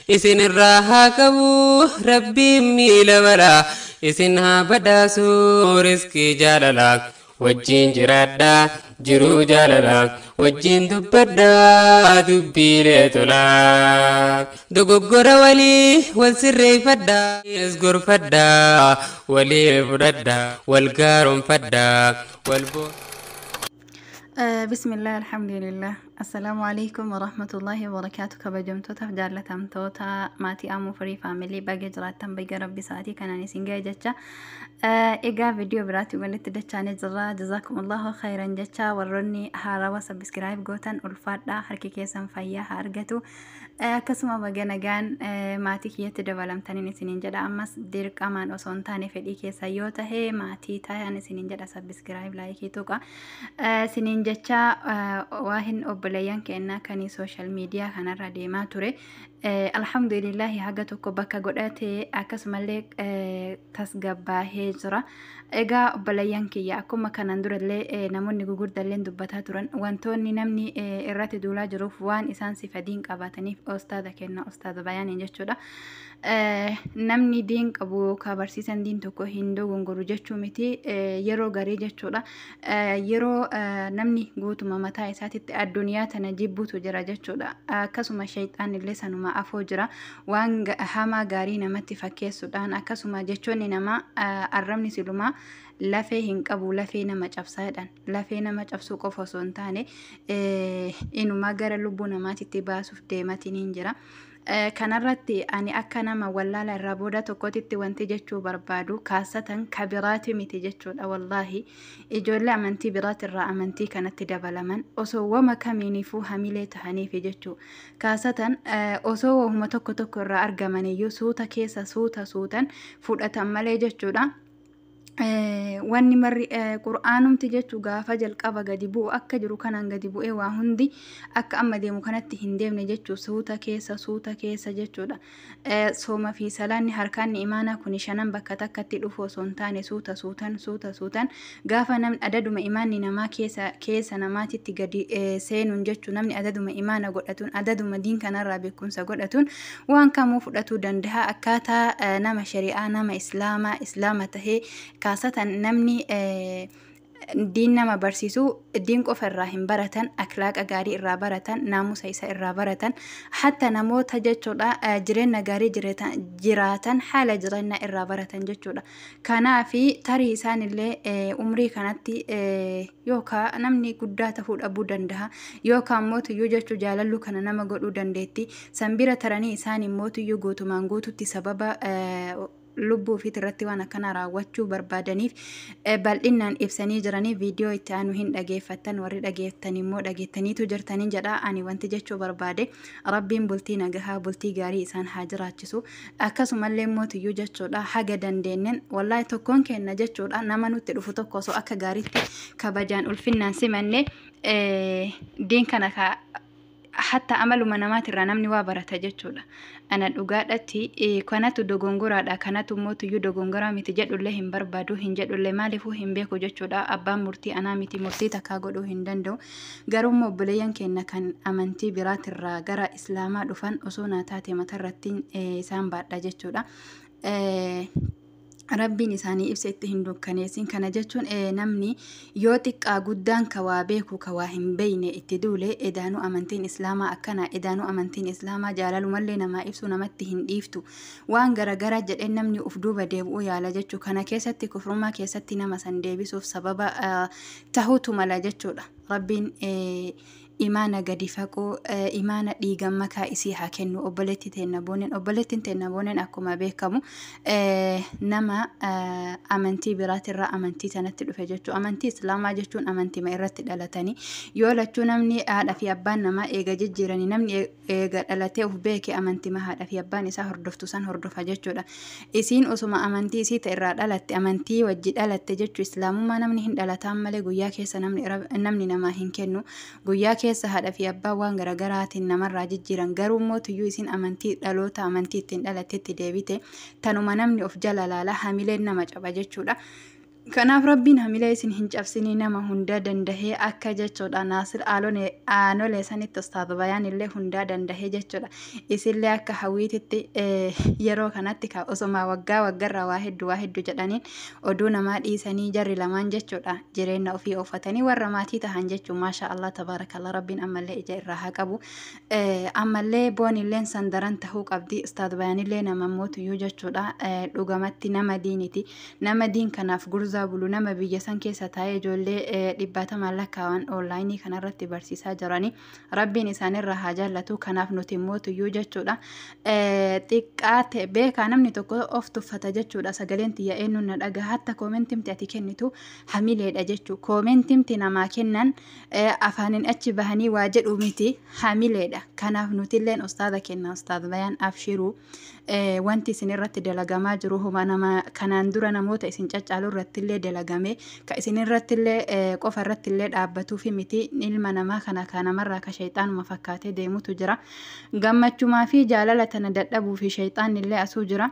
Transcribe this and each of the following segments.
Isin irraa haa qabu Rabbiin miila balaa, isin haa badhaasu riskii jaalalaa. Wajjin jiraadhaa jiruu jaalalaa, wajjin dubbadhaa dubbiilee tolaa. Dogoggora walii wal sirreeffadhaa, gorfadhaa, walii fudhadhaa, wal gaaroonfadhaa, wal boo. Bismillah, alhamdulillah. Assalaamu alaikum warahmatullahi wabarakaatu. Kabajamtootaaf jaallatamtoota maatii Amuu Firii Faamilii, baga jiraattan, baga Rabbi sa'aatii kanaan isin ga'e jecha. Egaa viidiyoo biraatti walitti dachaanii jirra. Jazaakumullahu khayran jecha, warroonni haarawaa subscribe gootan ulfaadhaa, harki keessan fayyaa haa argatu. Akkasuma baga nagaan maatii kiyyatti dabalamtaniin isiniin jedha. Ammas dirqamaan osoo hin taane fedhii keessa yoo tahe maatii ta'an isiniin jedha, subscribe, like tuqa. Isiniin jecha, waa hin obboleeyyan keenyaa kan social media kanarra deemaa ture. Alhamdulillahi, haga tokko bakka godhate, akkasumallee tasgabbaahee jira. Egaa obboleeyyan kiyya, akkuma kanaan durallee namoonni gurguddallee dubbataa turan, wantoonni namni irratti duulaa jiruuf waan isaan sifa diin qabaataniif ostaada kenna, ostaada Bayaaniin jechuudha. Namni diin qabu ka barsiisan diin tokko hin dogongoru jechuu miti, yeroo garii jechuudha. Yeroo namni guutuma mataa isaatitti addunyaa tana jibbutu jira jechuudha. Akkasuma shayxaan illee sanuma afoo jira. Waan hamaa gaarii namatti fakkeessuudhaan, akkasuma jechoonni namaa, arrabni silumaa lafee hin qabu, lafee nama cabsaadhaan. Lafee nama cabsuu qofa osoo hin taane inumaa gara lubbuu namaatitti baasuuf deematiin hin jira. Kanarratti ani akka nama wallaala irraa booda tokkotitti wanti jechuu barbaadu, kaasatan kabiraati miti jechuudha. Wallaahi, ijoollee amantii biraatirraa amantii kanatti dabalaman osoo wama kamiiniifuu hamilee tahaniifi jechuu, kaasatan osoo wahuma tokko tokko irraa argamaniyyuu suuta keessa suuta suutan fudhatan malee jechuudha. Wanni marri Qur'aanumti jechuu gaafa jalqaba gadi bu'u akka jiru kanaan gadi bu'ee waa hundi akka amma deemu kanatti hin deemne jechuu, suuta keessa suuta keessa jechuudha. Sooma fi salaanni harkaanni imaanaa kun shanan bakka takkatti dhufu osoo hin taane, suuta suutan suuta suutan gaafa namni adaduma imaanni namaa keessa keessa namaatitti gadi seenuun jechuu, namni adaduma imaana godhatuun, adaduma diin kanarraa beekumsa godhatuun waan kamuu fudhatuu danda'a. Akkaataa nama shari'aa, nama Islaamaa, Islaama tahee, kaasatan namni diin nama barsiisu diin qofa irraa hin baratan, akhlaaqa gaarii irraa baratan, naamusa isa irraa baratan, hatta namoota jechuudha jireenya gaarii jiraatan haala jireenya irraa baratan jechuudha. Kanaafi tarii isaanillee umrii kanatti yookaan namni guddaa tahuu dhabuu danda'a, yookaan mootuyyuu jechuu jaalalluu kana nama godhuu dandeetti. Sanbira taranii isaan mootuyyuu guutumaan guututti sababa lubbuu ofiit irratti waan akkana raawwachuu barbaadaniif bal'inaan ibsanii jiranii, viidiyoo itti aanu hin dhageeffattan. Warri dhageettan immoo dhageettaniitu jirtanii jedha. Ani wanti jechuu barbaade, Rabbiin bultii nagahaa, bultii gaarii isaan haa jiraachisu. Akkasumallee mootiyyuu jechuudha, haga dandeenyen wallaahi tokkoon kenna jechuudha, nama nutti dhufu tokko osoo akka gaariitti kabajaan ulfinnaan simanne, diin kana hatta amaluma namaatirraa namni waa barata jechuudha. Ana dhugaadhatti kanatu dogongoraadha, kanatu mootiyyuu dogongoraa miti jedhullee hin barbaadu, hin jedhullee, maaliifuu hin beeku jechuudha. Abbaan murtii anaa miti, murtii takkaa godhuu hin danda'u. Garuu immoo obboleeyyan keenya kan amantii biraatirraa gara Islaamaa dhufan osoo naa taate matarratti isaan baadha jechuudha. Rabbiin isaanii ibsa itti hin dukkaneessin. Kana jechuun namni yoo xiqqaa guddaan ka waa beeku ka waa hin beeyne itti duule, edaanuu amantiin Islaamaa akkana, edaanuu amantiin Islaamaa jaalalumallee namaa ibsu namatti hin dhiiftu, waan garagara jedhee namni uf duuba deebi'uu yaala jechuu. Kana keessatti kufrummaa keessatti nama san deebisuuf sababa tahuutu mala jechuudha. Rabbiin imaana gadi faquu, imaana dhiigan makaa isii haa kennu obboleetti teenna Booneen. Obboleettiin teenna Booneen akkuma beekamu nama amantii biraatirraa amantii sanatti dhufe jechuudha. Amantii Islaamaa jechuun amantii irratti dhalatanii yoo lachuu namni haadha fi abbaan namaa eega jijjiiranii, namni eega dhalatee uf beeke amantii haadha fi abbaan isaa hordoftu san hordofa jechuudha. Isiin osuma amantii isii irraa dhalatte, amantii wajji dhalatte jechuu. Islaamummaa namni hin dhalataan malee guyyaa keessa namni namaa hin kennu. Guyyaa keessa haadha fi abbaan waan garaagaraatiin namarraa jijjiiran, garuu mootiyyuu isiin amantii dhaloota, amantii ittiin dhalattetti deebite. Tanuma namni of jala laala, hamileen nama caba jechuudha. Kanaaf Rabbiin hamilee isin hin cabsinii, nama hunda dandahee akka jechuudha. Naasir Aanolee sanitti Ustaaz Bayaan illee hundaa dandahee jechuudha. Isillee akka Hawwiititti yeroo kanatti ka osoma waggaa waggarraa waa hedduu waa hedduu jedhaniin oduu namaa dhiisanii jarri lamaan jechuudha, jireenya ofii ooffatanii warra maatii tahan jechuun, maasha Allah, tabaarakallah. Rabbiin ammallee ija irraa haa qabu. Ammallee boonilleen san daran tahuu qabdi. Ustaaz Bayaanillee nama mootuyyuu jechuudha, dhugamatti nama diiniti, nama diin kanaaf gurzaa bulu, nama biyya san keessa taa'ee ijoollee 100n lakkaawan onlaayinii kanarratti barsiisaa jiranii, Rabbiin isaanirraa haa jaallatu. Kanaaf nuti mootuyyuu jechuudha, xiqqaate beekaa namni tokko of tuffata jechuudha. Sagaleen tiyya eenyuun na dhagaa? Hatta koomentimti ati kennitu hamileedha jechuu. Koomentimti namaa kennan afaaniin achi bahanii waa jedhu miti, hamileedha. Kanaaf nutilleen ustaaza kenna, Ustaaz Bayaan, abshiruu. Wanti isin irratti dalagamaa jiru huma nama kanaan dura namoota isin caccaalu irratti illee dalagame, ka isin irratti illee qofa irratti illee dhaabbatuufi miti. Ilma namaa kana ka namarraa ka shayxaanuma fakkaatee deemutu jira. Gammachumaa fi jaalala tana dadhabuu fi shayxaan illee asuu jira.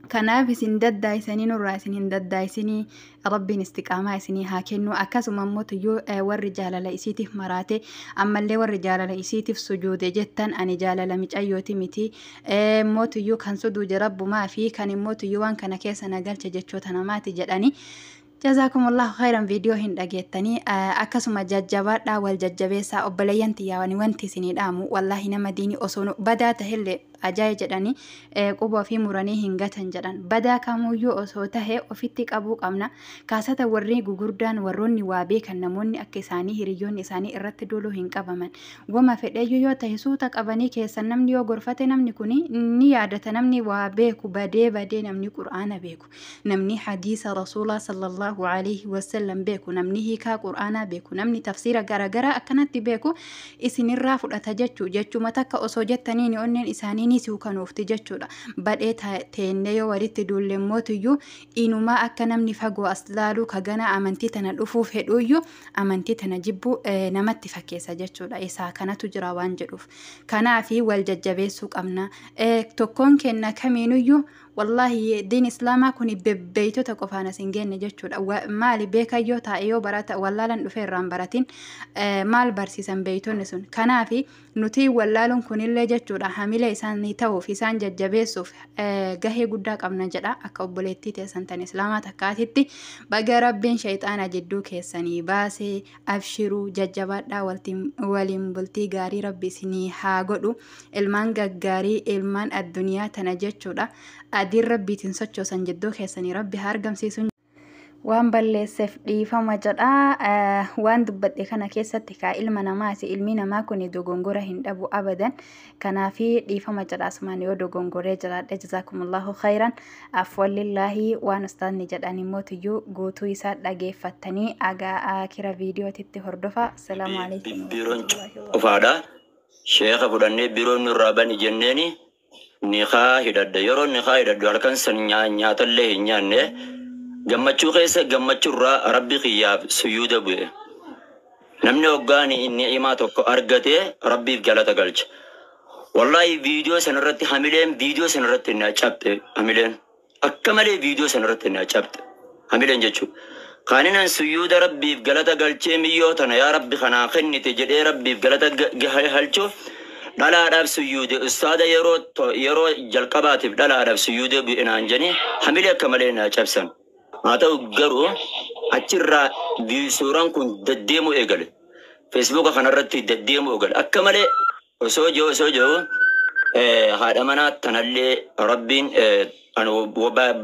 Kanaaf isin daddaaysanii nurraa isin hin daddaayisinii, Rabbiin istiqaamaa isinii haa kennu. Akkasuma immoo tuyyuu warri jaalala isiitiif maraate, ammallee warri jaalala isiitiif sujuude jettan, ani jaalala micayyooti miti mootuyyuu kan suduude Rabbumaa fi kan immoo tuyyuu waan kana keessa na galche jechoota namaati jedhanii. Jazaakumullahu khairan. Viidiyoo hin dhageettanii, akkasuma jajjabaadhaa, wal jajjabeessaa, obboleeyyan tiyyaawani. Wanti isinii dhaamu, wallaahi, nama diinii osoo badaa tahillee ajaa'i jedhanii quba ofii muranii hin gatan jedhan. Badaa kamuyyuu osoo tahe ofitti qabuu qabna. Kaasata warri gugurdaan, warroonni waa beekan, namoonni akka isaanii, hiriyoonni isaanii irratti duuluu hin qabaman. Wama fedheeyyuu yoo tahe suuta qabanii keessan namni yoo gorfate, namni kun ni yaadata. Namni waa beeku badee badee, namni Qur'aana beeku, namni hadiisa Rasuulaa sallallahu alaihi wasallam beeku, namni hiikaa Qur'aanaa beeku, namni tafsiira garaagaraa akkanatti beeku isinirraa fudhata jechuu. Jechuma takka osoo jettaniin onneen isaanii ni suukanuufti jechuudha. Badhee teennee yoo walitti duulle mootuyyuu inumaa akka namni fagoo as laaluu ka gana amantii tana dhufuuf hedhuuyyuu amantii tana jibbuu namatti fakkeessa jechuudha. Isaa kanatu jira waan jedhuuf. Kanaafi wal jajjabeessuu qabna. Tokkoon kenna kamiinuyyuu, wallaahi, diin Islaamaa kun bebbeeytota qofaan as hin geenne jechuudha. Maali, beekayyoo taa'e yoo barata wallaalan dhufee irraan baratin maal barsiisan beeytonni sun? Kanaafi nuti wallaaluun kunillee jechuudha hamilee isaanii ta'uuf, isaan jajjabeessuuf gahee guddaa qabna jedha akka obboleettii teessan tan Islaamaa takkaatitti. Baga Rabbiin shayxaana jidduu keessanii baasee. Abshiruu, jajjabaadhaa, waliin bultii gaarii Rabbi isinii haa godhu. Ilmaan gaggaarii, ilmaan addunyaa tana jechuudha adiin Rabbiitiin sochoosan jidduu keessanii Rabbi haa argamsiisu. Waan balleesseef dhiifama jedha. Waan dubbadhe kana keessatti kaa ilma namaati, ilmi namaa kun dogongora hin dhabu abadan. Kanaafi dhiifama jedha asumaan yoo dogongoree jiraadhe. Jazaakumullahu khayran, afwallillaahi. Waan ustaadni jedhan immoo tuyyuu guutuu isaa dhageeffattanii agaa akira viidiyootitti hordofa. Asalaamu alaikum. Biiroon cufaadha. Sheeka fudhannee biiroon nurraa bani jenneeni nikaa hidhadhe. Yeroo nikaa hidhadhu halkan san nyaatallee hin nyaanne. Gammachuu keessa gammachuurraa Rabbi kiyyaaf suyuuda bu'e. Namni hoggaan ni'imaa tokko argate Rabbiif galata galcha. Wallaahi, viidiyoo sanarratti hamileen, viidiyoo sanarratti na cabxe hamileen. Akka malee viidiyoo sanarratti na cabxe hamileen jechuudha. Kaaninan suyuuda Rabbiif galata galchee, miyyoo tana yaa Rabbi kanaa kennite jedhee Rabbiif galata galchuuf dhalaadhaaf suyuude. Ustaada yeroo jalqabaatiif dhalaadhaaf suyuude bu'e naan jedhanii hamilee akka malee na cabsan. Haa ta'u garuu achirraa suuraan kun deddeemuu eegale. Feesbuuka kanarratti deddeemuu eegale. Akka malee osoo jiru haadha manaa tanallee Rabbiin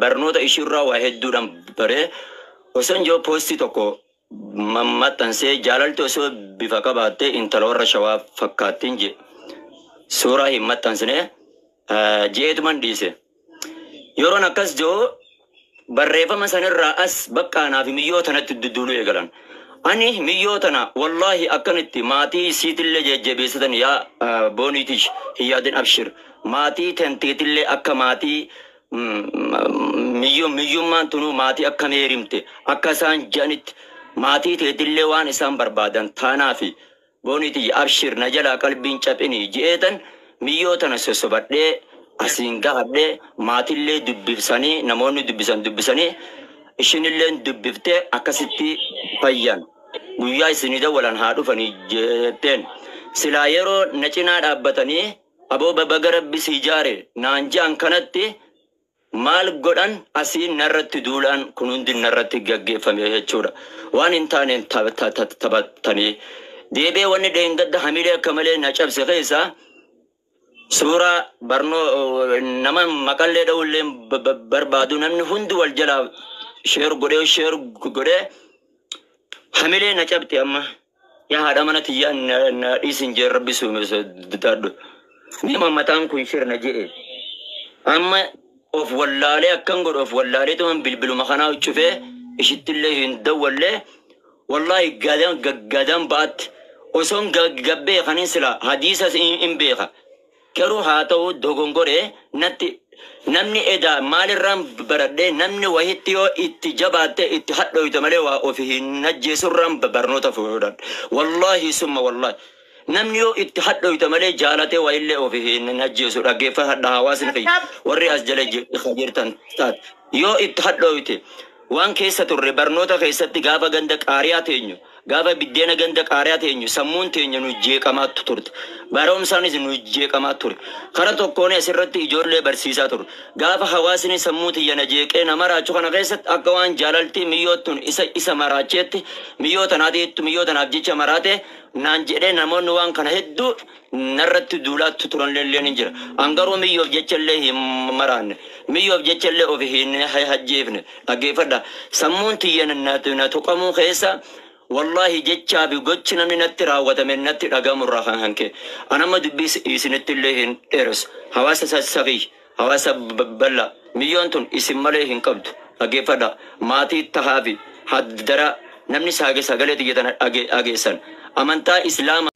barnoota ishiirraa waa hedduudhaan baree osoo jiru poostii tokko maxxansee, jaalalti osoo bifa qabaattee intala warra Shawaa fakkaattiin jedhe. Suuraa hin maxxansine, je'eetuman dhiise. Yeroon akkas jiru barreeffama sanirraa as bakka fi miyyoo tanatti dudduuluu eegalan. Ani miyyoo tana, wallaahi, akkanitti maatii isiitillee jajjabeessatan, yaa booniitish hin yaadin, abshir, maatii tanteetillee akka maatii miyyummaan tunuu maatii akka meerimte akka isaan jedhanitti maatii teetillee waan isaan barbaadan taanaa fi booniitii abshir, na jalaa qalbiin caphini je'eetan miyyoo tana sossobadhee asiin gahadhee, maatillee dubbisanii, namoonni dubbisan dubbisanii. Ishinilleen dubbiftee akkasitti fayyan. Guyyaa isinii dawwalan haa dhufanii jetteen. Silaa yeroo na cinaa dhaabbatanii aboo baga rabbi si ijaare naan je'an kanatti maal godhan asii narratti duulaan kun hundi narratti gaggeeffame jechuudha. Waan hin taaneen taphatanii. Deebi'ee wanni dheengadda hamilee akka malee na cabse keessa suuraa barnoo nama maqallee dha'ullee barbaadu namni hundi wal jalaa share godhee share godhee hamilee na cabte amma. Yaa haadha mana tiyyaa na dhiisin jee rabbi sodaadhu. Mee mataan kun shirna je'e. Amma of wallaalee akkan godhu of wallaalee tuman bilbiluma kanaa cufee ishittillee hin dawwallee wallaahi gadan ba'atti osoon gabbee kanin sila hadiisa hin beeka. Garuu haa ta'u dogongoree natti namni edaa maalirraan baradhee namni wahitti yoo itti jabaatte itti hadhooyte malee waa ofi hin ajjeesurraan barnoota fuudhan. Wallaahi summa wallaahi. Namni yoo itti hadhooyte malee jaalatee waa illee ofi hin ajjeesu dhaggeeffadha hawaasni kiyya warri as jala jirtan taate yoo itti hadhooyte waan keessa turre barnoota keessatti gaafa ganda qaariyaa teenyu gaafa biddeena ganda qaariyaa teenyu sammuun teenya nu jeeqamaa turte barumsaanis nu jeeqamaa ture kara tokkoon asirratti ijoollee barsiisaa ture gaafa hawaasni sammuu tiyya na jeeqee na maraachu kana keessatti akka waan jaalaltii miyyootun isa maraacheetti miyyoo tanaatiitti miyyoo tanaaf jecha maraate naan jedhee namoonni waan kana hedduu narratti duulaatti turan illee ni jira. Angaruu miyyoof jecha illee hin maraanne miyyoof jecha illee ofi hin hajjeefne dhaggeeffadha. Sammuun tiyya na tuqamuu keessa wallaahi jechaa fi gochi namni natti raawwatame natti dhagamu irraa kan hanke. Anamma dubbii isinitti illee hin dheeressu. Hawaasa sassafii hawaasa bal'aa miyyoon tun isin malee hin qabdu dhaggeeffadha. Maatii tahaa fi haddara namni sagalee xiyya tana dhageessan amantaa islaamaa.